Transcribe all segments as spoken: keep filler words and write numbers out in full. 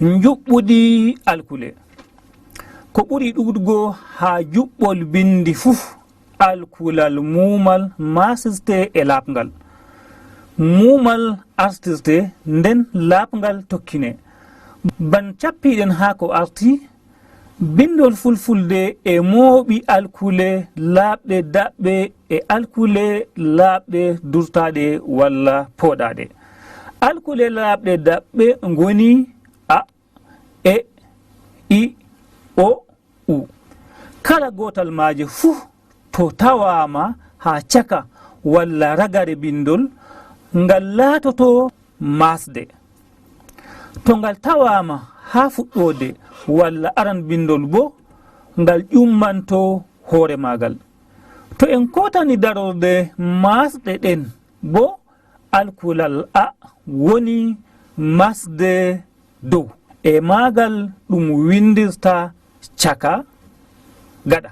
Njuɓɓudi alkule. Ko ɓuri ɗuuɗgo haa juɓɓol binndi fuu, alkulal muumal maasirtee e laaɓngal. Muumal artirtee, nden laaɓngal tokkinee. Ban cappiɗen haa ko arti, binndol fulfulde e mooɓi alkule laaɓɗe daɓɓe e alkule laaɓɗe durtaaɗe walla pooɗaaɗe. Alkule laaɓɗe daɓɓe ngoni a, e, i, o, u. Kala gootal maaje fuu to tawaama haa caka walla ragare binndol, ngal laatoto maasde. To ngal tawaama haa fuɗɗoode walla aran binndol boo, ngal ƴummanto hoore maagal. To en kootani darorde maasɗe ɗen boo, alkulal a woni maasde dow. E maagal ɗum winndirta caka gaɗa.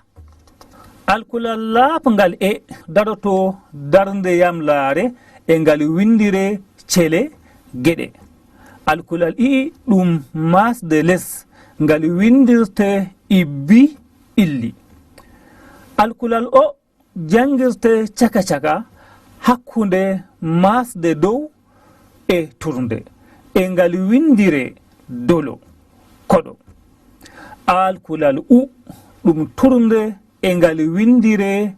Alkulal laaɓngal e daroto darnde yamlaare e ngal winndiree cele geɗe. Alkulal i ɗum maasde les, ngal winndirtee ibbi ɓilli. Alkulal o janngirtee caka-caka hakkunde maasde dow e turnde, e ngal winndiree dolo, koɗo. Alkulal u ɗum turnde e ngal winndiree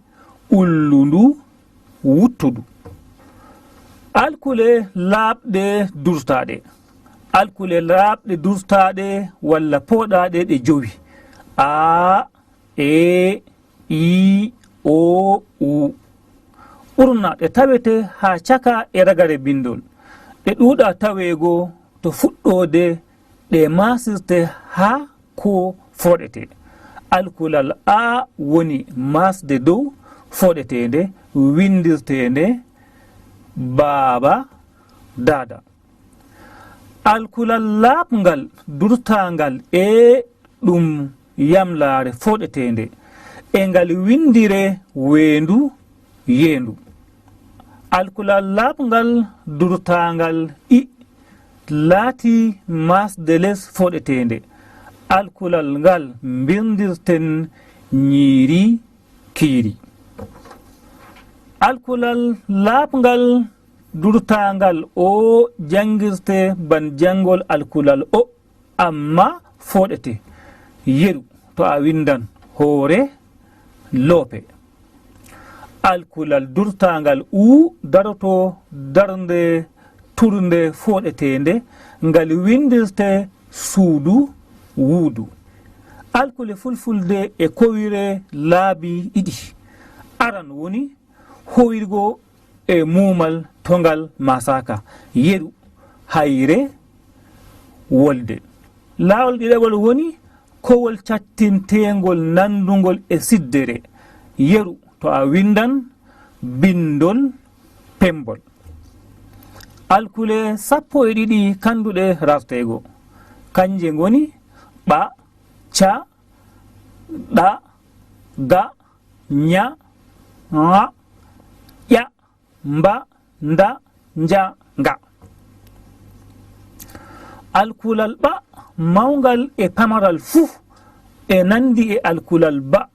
ullundu, wuttudu. Alkule laaɓɗe durtaaɗe. Alkule laaɓɗe durtaaɗe walla pooɗaaɗe ɗe jowi. A, e, i, o, u. Ɓurna ɗe tawete haa caka e ragare binndol. Ɗe ɗuuɗa taweego to fuɗɗoode, ɗe maasirte haa ko fooɗete. Alkulal a woni maasde dow fooɗeteende, winndirteende baaba, daada. Alkulal laaɓngal durtaangal e ɗum yamlaare fooɗeteende, e ngal winndiree weendu, yeendu. Alkulal laaɓngal durtaangal i laatii maasde les fooɗeteende. Alkulal ngal mbirndirten ñiiri, kiiri. Alkulal laaɓngal durtaangal o janngirtee ban janngol alkulal o, amma fooɗete yeru to a winndan hoore loope. Alkulal durtaangal u daroto darnde turnde fooɗeteende, ngal winndirtee suudu, wuudu. Alkule fulfulde e kowire laabi ɗiɗi. Aran woni howirgo e muumal to ngal maasaaka, yeru, hayre, wolde. Laawol ɗiɗaɓol woni kowol cattinteengol nanndungol e siddere, yeru to a winndan binndol pemmbol. Alkule sappo e ɗiɗi kannduɗe rarteego. Kanje ngoni ɓa, ca, ɗa, ga, ña, ŋa, ƴa, mba, nda, nja, nga. Alkulal ɓa mawngal e pamaral fuu e nanndi e alkulal ba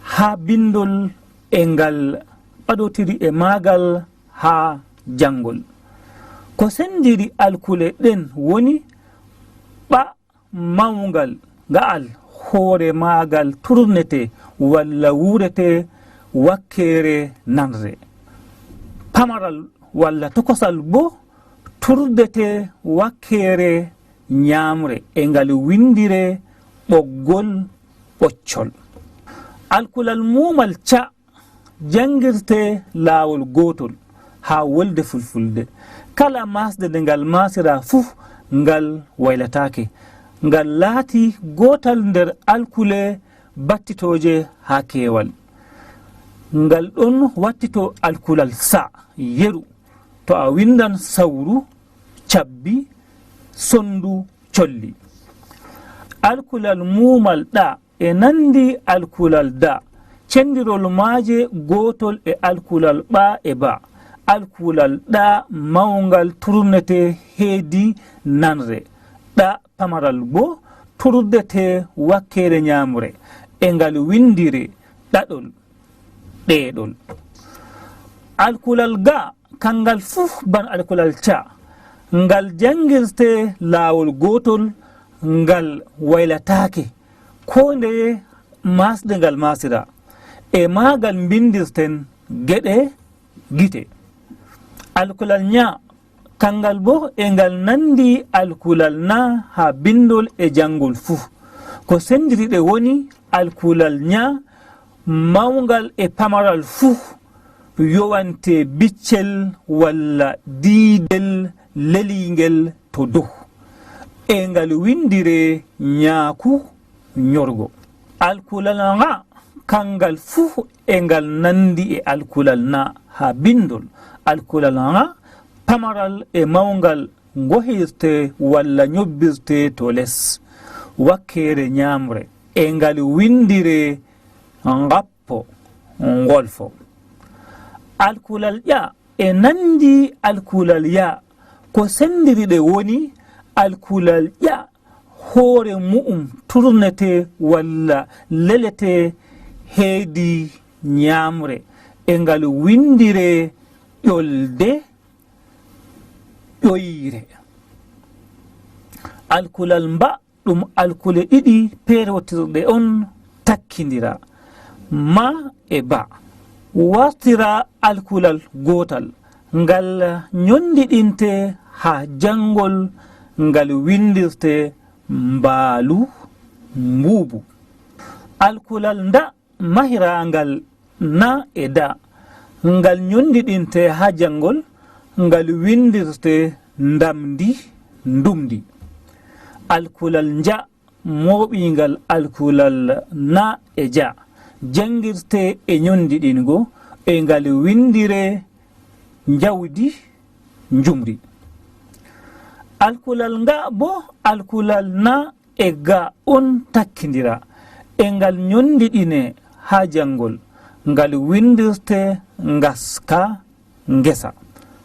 haa binndol e ngal ɓadotiri e maagal haa janngol. Ko senndiri alkule ɗen woni ɓa mawngal nga'al hoore maagal turnete walla wuurete wakkeere nanre. Pamaral walla tokosal boo turdete wakkeere ñaamre e ngal winndire ɓoggol ɓoccol. Alkulal muumal ca janngirtee laawol gootol haa wolde fulfulde. Kala maasde nde ngal maasiraa fuu, ngal waylataake. Ngal laatii gootal nder alkule battitooje haa keewal. Ngal ɗon wattitoo alkulal sa, yeru, to a winndan sawru, cabbi, sonndu, colli. Alkulal muumal ɗa e nanndi alkulal da, cenndirol maaje gootol e alkulal ɓa e ba. Alkulal ɗa mawngal turnete heedi nanre. Ɗa pamaral boo turdetee wakkeere nyaamre, e ngal winndire ɗaɗol, ɗeeɗol. Alkulal ga, kanngal fuu bana alkulal ca, ngal janngirtee laawol gootol, ngal waylataake, koo ndeye maasde ngal maasiraa. E maagal mbinndirten geɗe gite. Alkulal nya, kanngal boo e ngal nanndi alkulal na haa binndol e janngol fuu. Ko senndiri ɗe woni alkulal nya, mawngal e pamaral fuu, yowante biccel walla diidel leliingel to dow. E ngal winndiree nyaaku nyorgo. Alkulal nga, kanngal fuu e ngal nanndi e alkulal na haa binndol. Alkulal nga, pamaral e mawngal ngohirtee walla nyobbirtee to les wakkeere nyaamre. E ngal winndiree ngappo, ngolfo. Alkulal ƴa e nanndi alkulal ya, ko senndiri ɗe woni alkulal ƴa, hoore mu'um turnetee walla leletee heedi nyaamre, e ngal winndiree ƴolde, ƴoyre. Alkulal mba, ɗum alkule ɗiɗi peerotirɗe on takkindiraa, ma e ba. Wartiraa alkulal gootal, ngal nyonndiɗintee haa janngol, ngal winndirtee mbaalu, mbuubu. Alkulal nda mahiraangal na e da, ngal nyonndiɗintee haa janngol, ngal winndirtee ndamndi, ndumndi. Alkulal nja mooɓingal alkulal na e ja, janngirtee e nyonndiɗingo, e ngal winndiree njawdi, njumri. Alkulal nga boo alkulal na e ga on takkindiraa, e ngal nyonndiɗinee haa janngol, ngal winndirtee ngaska, ngesa.